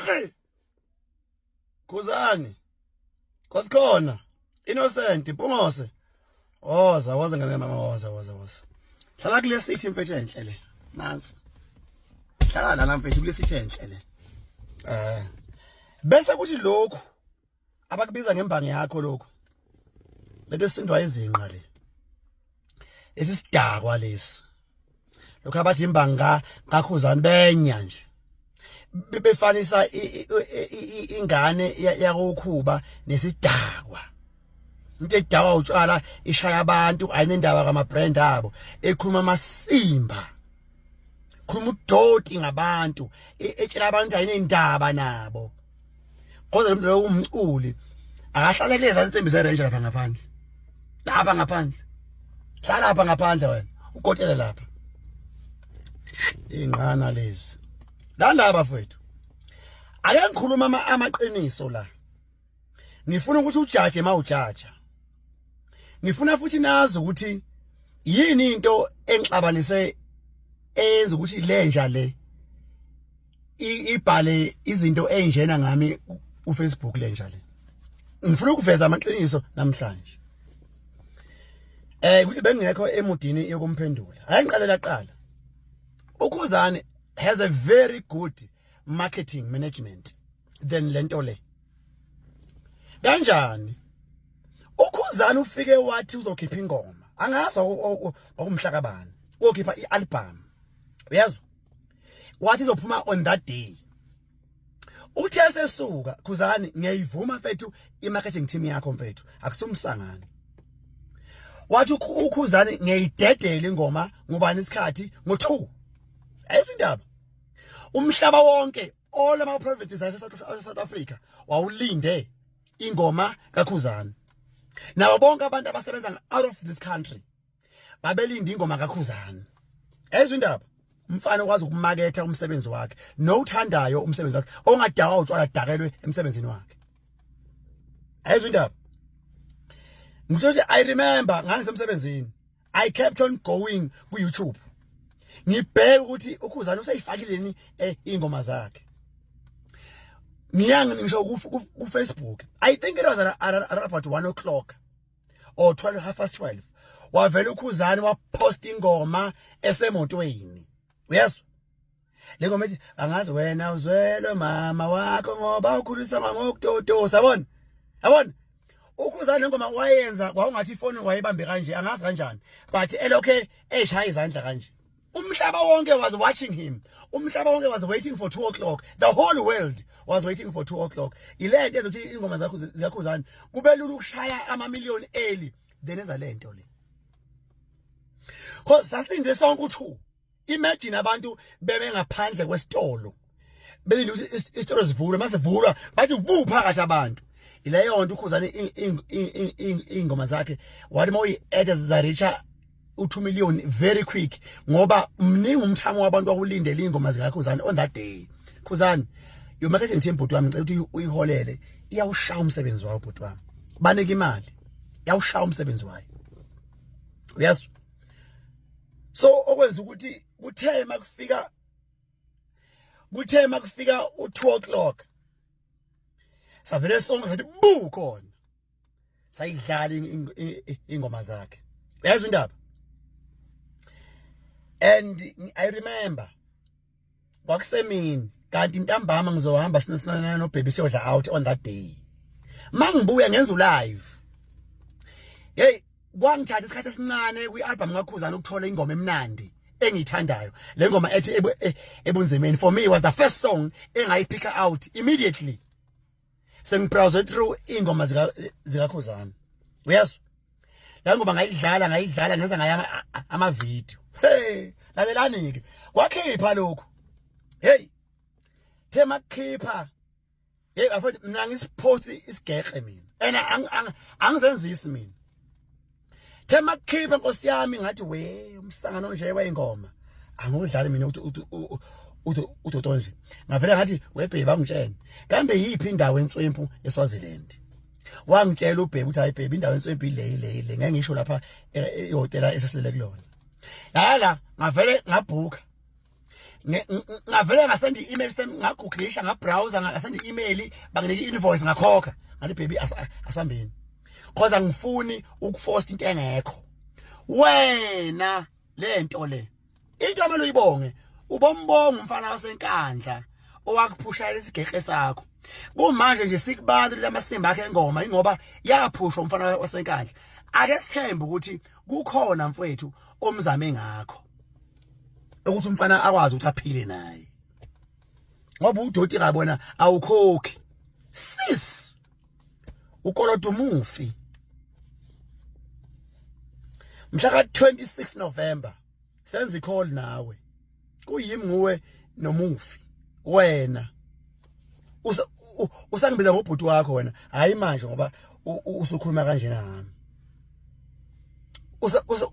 Kri. Khuzani. Nkosikhona. Innocent Mpungose. Woza woza ngane mama, woza woza woza. Hlala kule city mfethu enhle le. Nansi. Hlala lana mfethu kule city enhle le. Bese kuthi lokhu abakubiza ngembangi yakho lokhu. Lento sindwa izinqa le. Esisidakwa lesi. Lokho abathi imbanga kaKhuzani benya nje. Befanisa ingane yakoKhuba nesidakwa. Into edakwa utshwala ishaya abantu, ayinendaba kama brand abo. Ekhuluma amasimba. Khuluma udoti ngabantu, etshela abantu ayinendaba nabo. Kodwa lo muntu lowo umculi akahlale kuleza nsimbi zeRanger lapha ngaphandle. Lapha ngaphandle. Hlala lapha ngaphandle wena. Ukotele lapha. Ingqana lezi. La ndaba bafethu. Ake ngikhuluma amaqiniso la. Ngifuna ukuthi ujaje mawujaja. Ngifuna futhi nazi ukuthi yini into engixabanise eyenza ukuthi lenja le ibhale izinto ezinjena ngami uFacebook lenja le. Ngifuna ukuveza amaqiniso namhlanje. Ukuthi bengekho emudini yokumphendula. Hayi, ngiqalela qala. UKhuzani has a very good marketing management than lento le. Kanjani? UKhuzani ufike wathi uzokhipha ingoma. Angazi okumhla kabani. Uyokhipha ialbum. Uyazwa? Wathi izophuma on that day. Uthe sesuka Khuzani, ngiyayivuma mfethu i-marketing team yakho mfethu, akusumsangano. Wathi uKhuzani, ngiyayidedela ingoma ngubani isikhathi ngo2. Ayizwa indaba. Umhlaba wonke, all ama provinces ase South Africa wawulinde ingoma kaKhuzani. Nabo bonke abantu abasebenza out of this country babelinda ingoma kaKhuzani. Ezwa indaba. Umfana okwazi ukumaketha umsebenzi wakhe, nowuthandayo umsebenzi wakhe, ongadakwa utshwala dakelwe emsebenzini wakhe. Ayizwa indaba. Ngitsho ukuthi I remember ngangisemsebenzini. I kept on going ku YouTube. Ngibheka ukuthi uKhuzani useyifakile ni ingoma zakhe. Ngiyanga ngisho ku Facebook. I think it was at about 1 o'clock or 12, half past 12. Wavela uKhuzani wapost ingoma esemotweni. Uyezwa? Le ngoma ethi angazi wena uzwele mama wakho ngoba ukhulisa ngokutotosa, yabona? Yabona? UKhuzani lengoma wayenza kwawungathi ifoni wayebambe kanje, angazi kanjani, but elokhe eshaya izandla kanje. Umhlaba wonke was watching him. Umhlaba wonke was waiting for 2 o'clock. The whole world was waiting for 2 o'clock. Ile nto ezokuthi ingoma zakho zikaKhuzani kube lula ukushaya ama million early then enza lento le. Cause sasilinde sonke u2. Imagine abantu beme ngaphandle kwesitolo. Belinde ukuthi isitolo sivulwe, masivulwa bathi bu phakathi abantu. Ileyo nto uKhuzani ingoma zakhe wathi mawuyi-add zareacha u2 million very quick ngoba mningi umthamo wabantu akulindele ingoma zikaKhuzani on that day. Khuzani, your marketing team bhuti wami, ngicela ukuthi uyiholele, iyawushaya umsebenzi wayo bhuti wami. Banike imali. Iyawushaya umsebenzi wayo. Uyazwa? So okwenza ukuthi kuthe makufika u2 o'clock savele sonke sathi bu khona sayidlala ingoma zakhe. Uyazwa indaba? And I remember kwakusemini kanti ntambama ngizohamba sinosinana nobaby siyodla out on that day. Mangibuya ngenza ulive. Hey, kwangithatha isikhathi esincane kwi-album kaKhuzani ukuthola ingoma emnandi engiyithandayo, le ngoma ethi Ebunzimeni. For me it was the first song engayipick out immediately sengibrowse through ingoma zikaKhuzani. Uyazwa la ngoma, ngayidlala ngayidlala, ngenza ngayo ama video. Hey, lalelani ke, kwakhipha lokhu. Hey, thema khipha. Hey bafethu, mina ngisipost isigeqe mina and angizenzisi mina. Thema khipha, nkosi yami, ngathi we umsangano nje weyingoma angudlali mina uthi uthi udoto nje. Ngavela ngathi, "Webheki, bangitshene kambe yiphi indawo enswempu eSwaziland?" Wangitshela ubheki ukuthi, "Hayi baby, indawo enswempu ile ile ile." Ngeke ngisho lapha ehotela esesilele kulona. Yala ngavele ngabhuka. Ngavele ngasenda i-email sem, ngagooglisha, ngabrowser, ngasenda i-email, banginika i-invoice, ngakhokha, ngathi baby, asambeni, cause angifuni ukuforce into engekho. Wena lento le, into amele uyibonge, ubombonga umfana waseNkandla owakuphushela isigeqe sakho. Kumanje nje sikubantu lamasimba akhe engoma, ingoba yaphushwa umfana waseNkandla. Ake sithembe ukuthi kukhona, mfowethu, omzame ngakho ukuthi umfana akwazi ukuthi aphile naye, ngoba udoti kabona awukhokhi sis, ukoloda umufi. Mhla ka 26 November senza i-call nawe, kuyimi nguwe nomufi. Wena usangibiza ngobhuti wakho wena, hayi manje ngoba usukhuluma kanjena ngami,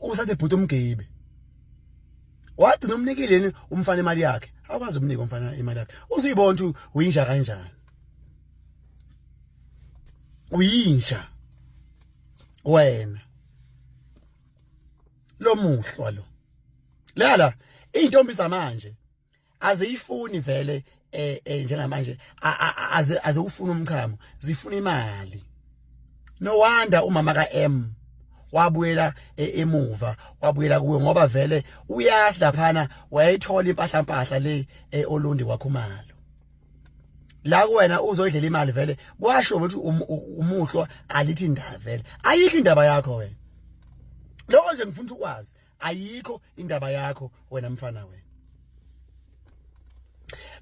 usathi bhuti umgibe. Wathi umnikile umfana imali yakhe, akwazi umnika umfana imali yakhe. Uzuyibona ukuthi uyinja kanjani, uyinja wena. Lo muhlwa lo lala, intombi zamanje aziyifuni vele njengamanje, azewufuna umchamo, zifuna imali. No wonder umama kaM wabuyela emuva, wabuyela kuwe, ngoba vele uyazi laphana wayithola impahla mpahla le eOlundi kwaKhumalo. La kuwena uzoyidlela imali vele, kwasho ukuthi umuhlwa alithi indaba vele, ayikho indaba yakho wena. Lokho nje ngifuna ukwazi, ayikho indaba yakho wena mfana wena.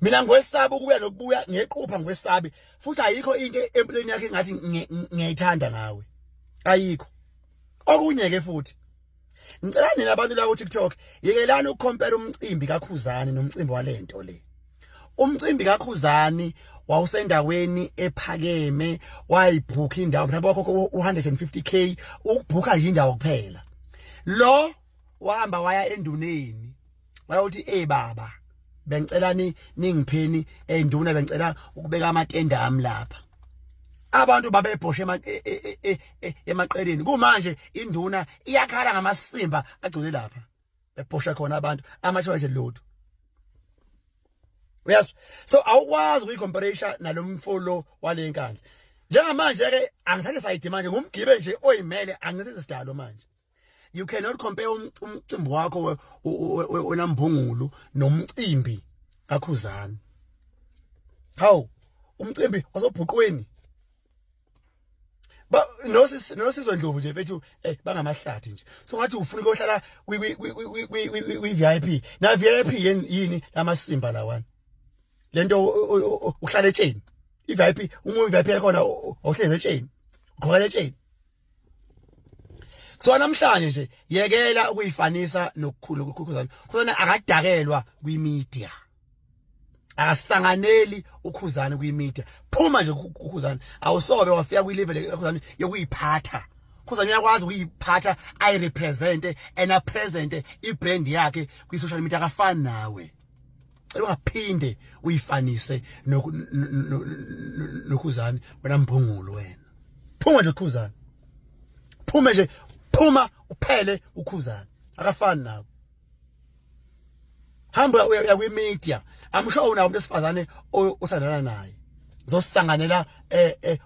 Mina ngwesaba ukuya nokubuya ngequpha, ngwesabi futhi. Ayikho into empilweni yakhe engathi ngiyayithanda ngawe, ayikho. Okunye ke futhi, ngicela nina abantu la ku TikTok, yekelani ukucompare umcimbi kaKhuzani nomcimbi walento le. Umcimbi kaKhuzani wawusendaweni ephakeme, wayibhukha indawo, mhlawumbe wakhokha u150K ukubhukha nje indawo kuphela. Lo wahamba waya enduneni, wayothi, "Eh baba, bengicela ni ningipheni enduna, bengicela ukubeka amatende ami lapha." Abantu babebhoshe emaqeleni. Kumanje induna iyakhala ngamasimba agcwele lapha bebhosha khona abantu, ama-toilet lutho. Uyazwa? So awukwazi ukuyicomparation nalomfolo wale Nkandla. Njengamanje ke angithathe side manje, ngumgibe nje oyimele, angithathe sidalo manje. You cannot compare umcimbi wakho wenambungulu nomcimbi kaKhuzani. Hawu, umcimbi wasobhuqweni ba noSizwe Ndlovu nje mfethu, bangamahlathi nje. So ngathi ufuna ukuyohlala kwi kwi VIP na VIP yini lamasimba lawana lento, uhlala etsheni i VIP. Uma i VIP yakhona awuhlezi etsheni, ugqoka etsheni. So namhlanje nje yekela ukuyifanisa nokukhulu kuKhuzani. Khuzani akadakelwa kwi-media, akasanganeli uKhuzani kwi-media. Phuma nje kuKhuzani, awusobe wafika kwi-level kaKhuzani yokuyiphatha. Khuzani uyakwazi ukuyiphatha, ayirepresente and apresente ibrand yakhe kwi-social media, akafani nawe. Cela ungaphinde uyifanise noKhuzani wena mbungulu wena. Phuma nje Khuzani, phume nje, phuma uphele. UKhuzani akafani nawe. Hamba uya kwi-media, I'm sure unawo umuntu esifazane othandana naye, zosanganela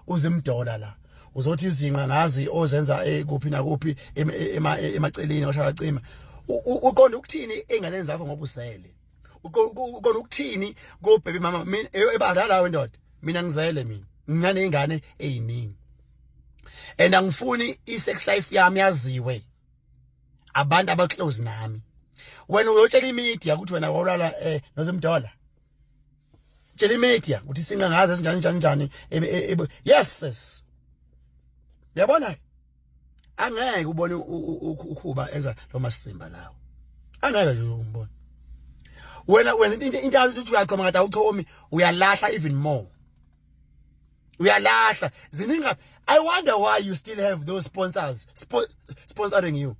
uzimdola la, uzothi izinqa ngazi ozenza kuphi nakuphi emaceleni oshaya cima. Uqonda ukuthini enganeni zakho ngoba usele? Uqonda ukuthini ko baby mama? Mina ebandla lawo ndoda, mina ngizele, mina nginanezingane eziningi and angifuni i-sex life yami yaziwe abantu abaclose nami. Wena uyotshela imedia ukuthi wena wawulala nozimdola, tshela imedia ukuthi sinqa ngaze sinjani njani njani. Yes sis, uyabona, angeke ubone ukhuba enza lo masimba lawo, angeke nje umbone. Wena wenza into azi ukuthi uyachoma, kade awuchomi, uyalahla even more, uyalahla ziningi. I wonder why you still have those sponsors sponsoring you,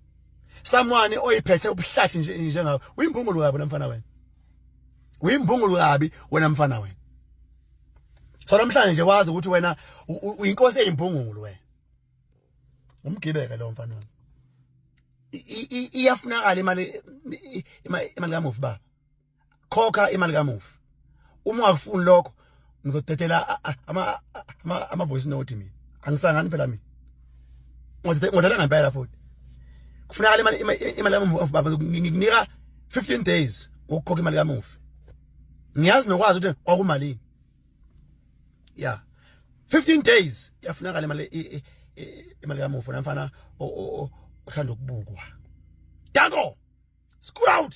someone oyiphethe ubuhlathi nje njengawe. Uyimbungulu kabi mfana wena, uyimbungulu kabi wena mfana wena. So namhlanje nje wazi ukuthi wena uyinkosi eyimbungulu wena. Umgibeke lo mfana wami. Iyafunakala imali, imali kamufi baba. Khokha imali kamufi. Uma ungakufuni lokho, ngizodedela ama voice note. Mina angisangani phela, mina ngodedela ngempela. Futhi kufunakala imali kamufi, baba. Ngikunika 15 days ukukhokha imali kamufi. Ngiyazi nokwazi ukuthi kwakumalini. Yeah, 15 days iyafunakala imali kamufi. Namfana othanda ukubukwa, danko, scoot out.